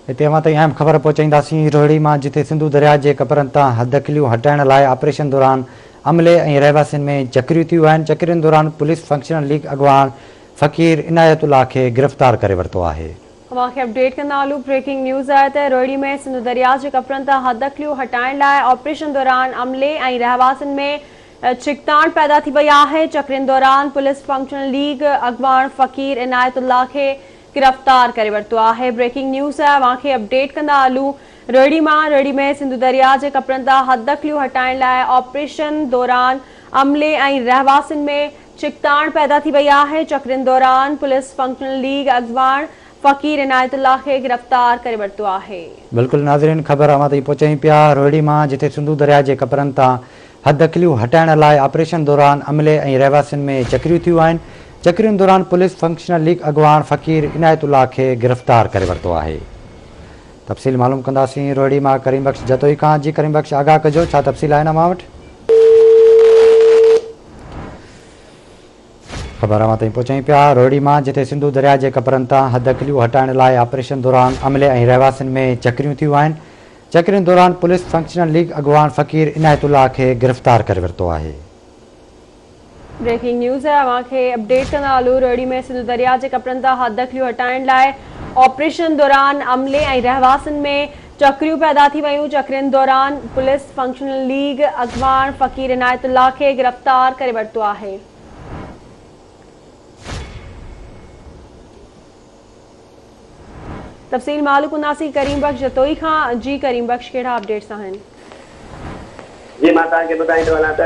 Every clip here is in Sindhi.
هتي اوهان تائين اهم خبر پهچائينداسين روهڙي مان جتي سنڌو درياء جي ڪپرن تان حددخليون هٽائڻ لاء آپريشن دوران عملي ۽ رهواسين ۾ چڪريون ٿيون آهن، چڪرين دوران پوليس فنڪشنل ليگ اڳواڻ فقير عنايت الله کي گرفتار ڪري ورتو آهي. اوهان کي اپڊيٽ ڪندا هلون بريڪنگ نيوز آهي ته روهڙي ۾ سنڌو درياء جي ڪپرن تان حددخليون هٽائڻ لاء آپريشن دوران عملي ۽ رهواسين ۾ ڇڪتاڻ پيدا ٿي وئي آهي، چڪرين دوران پوليس فنڪشنل ليگ اڳواڻ فقير عنايت الله کي گرفتار ڪري ورتو آهي بريڪنگ نيوز اوهان کي اپڊيٽ ڪندا هلون روهڙي مان روهڙي ۾ سنڌو درياء جي ڪپرن تان حددخليون هٽائڻ لاء آپريشن دوران عملي ۽ رهواسين ۾ ڇڪتاڻ پيدا ٿي وئي آهي چڪرين دوران پوليس فنڪشنل ليگ اڳواڻ فقير عنايت الله کي گرفتار ڪري ورتو آهي. بلڪل ناظرين خبر اوهان تائين پهچايون پيا روهڙي مان جتي سنڌو درياء جي ڪپرن تان حددخليون هٽائڻ لاء آپريشن دوران عملي ۽ رهواسين ۾ چڪريون ٿيون آهن، چڪرين دوران پوليس فنڪشنل ليگ اڳواڻ فقير عنايت الله کي گرفتار ڪري ورتو آهي. تفصيل معلوم ڪنداسين روهڙي مان ڪريم بخش جتوئي کان، جي ڪريم بخش آگاهه ڪجو ڇا تفصيل آهن اوهان وٽ؟ خبر اوهان تائين پهچايون پيا روهڙي مان جتي سنڌو درياء جي ڪپرن تان حددخليون هٽائڻ لاء آپريشن دوران عملي ۽ رهواسين ۾ چڪريون ٿيون آهن، چڪرين دوران پوليس فنڪشنل ليگ اڳواڻ فقير عنايت الله کي گرفتار ڪري ورتو آهي. بريڪنگ نيوز اوهان کي اپڊيٽ ڪندا هلون روهڙي ۾ سنڌو درياء جي ڪپرن تان حددخليون هٽائڻ لاء آپريشن دوران عملي ۽ رهواسين ۾ چڪريون پيدا ٿي ويون چڪرين دوران پوليس فنڪشنل ليگ اڳواڻ فقير عنايت الله کي گرفتار ڪري ورتو آهي. تفصيل معلوم ڪنداسين ڪريم بخش جتوئي کان جي ڪريم بخش ڪهڙا اپڊيٽس آهن. جي مان توهان کي ٻڌائيندو هلان ته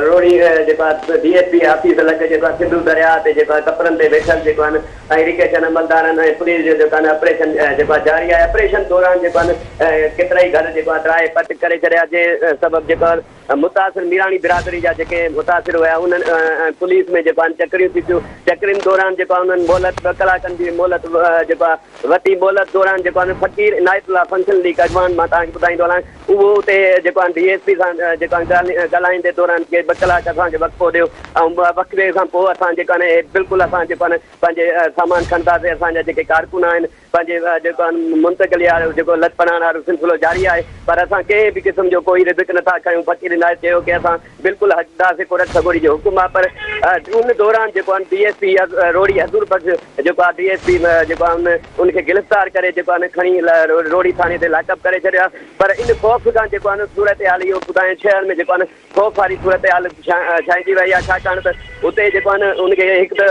روهڙي جيڪو آهي ڊي ايس پي آفيس لڳ جيڪو آهي سنڌو درياء تي جيڪو آهي ڪپرن تي ويٺل جيڪو آهن ايريگيشن عملدارن ۽ پوليس جو جيڪو آهن آپريشن جيڪو آهي جاري آهي آپريشن دوران جيڪو آهن ڪيترائي گهر جيڪو آهي ڊاهي پٽ ڪري ڇڏيا جنهن سبب جيڪو آهي متاثر ميراڻي برادري جا جيڪي متاثر هيا انهن ۽ پوليس ۾ جيڪو آهن چڪريون ٿي پيون چڪرين دوران جيڪو آهي انهن مهلت ٻه ڪلاڪن جي مهلت جيڪو آهي وتي مهلت دوران جيڪو آهي فقير عنايت الله فنڪشن ليگ اڳواڻ مان توهان کي ٻڌائيندو هلان اهو اتي جيڪو آهي ڊي ايس پي سان جيڪو آهي ڳالهائيندي دوران ڪي ٻه ڪلاڪ اسان کي وقفو ڏيو ۽ وقفي کان پوء اسان جيڪو آهي بلڪل اسان جيڪو آهي پنهنجي سامان کڻنداسين اسان جا جيڪي ڪارڪن آهن پنهنجي جيڪو آهي منتقلي وارو جيڪو لڏپلاڻ وارو سلسلو جاري آهي پر اسان ڪنهن به قسم جو ڪوئي رزق نٿا کڻون فقير عنايت چيو ڪي اسان بلڪل هٽنداسين قرت سڳوري جو حڪم آهي پر ان دوران جيڪو آهي ڊي ايس پي روهڙي حضور بخش جيڪو آهي ڊي ايس پي جيڪو آهي ان کي گرفتار ڪري جيڪو آهي کڻي روهڙي ٿاڻي تي لاڪ اپ ڪري ڇڏيو آهي پر ان خوف کان جيڪو آهي نه صورتحال اهو ٻڌايان شهر ۾ جيڪو آهي نه خوف واري صورتحال ڇانئجي وئي آهي ڇاڪاڻ ته اتي جيڪو آهي نه ان کي هڪ ته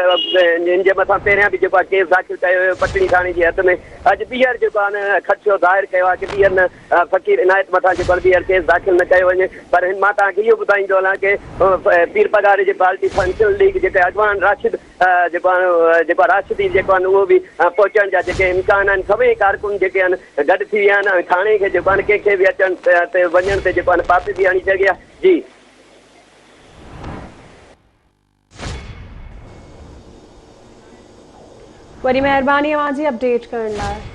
ان جي مٿان پهريان به جيڪو آهي ڪيس داخل ڪيو ويو پٽڻي ٿاڻي جي حد ۾ اڄ ٻيهر جيڪو آهي نه خدشو ظاهر ڪيو آهي ڪي ٻيهر نه فقير عنايت مٿان جيڪو آهي ٻيهر ڪيس داخل نه ڪيو وڃي پر هن مان توهان کي اهو ٻڌائيندو هلان ڪي پير پاڳاري جي پارٽي فنڪشنل ليگ جيڪي اڳواڻ راشد جيڪو آهي جيڪو راشدي جيڪو آهن اهو به پهچڻ جا جيڪي امڪان آهن سڀئي ڪارڪن جيڪي آهن گڏ ٿي ويا آهن ۽ ٿاڻي کي جيڪو آهن ڪنهن کي به اچڻ تي وڃڻ تي جيڪو آهن پابندي هڻي ڇڏي آهي جي. وڏي مهرباني اوهان جي اپڊيٽ ڪرڻ لاء.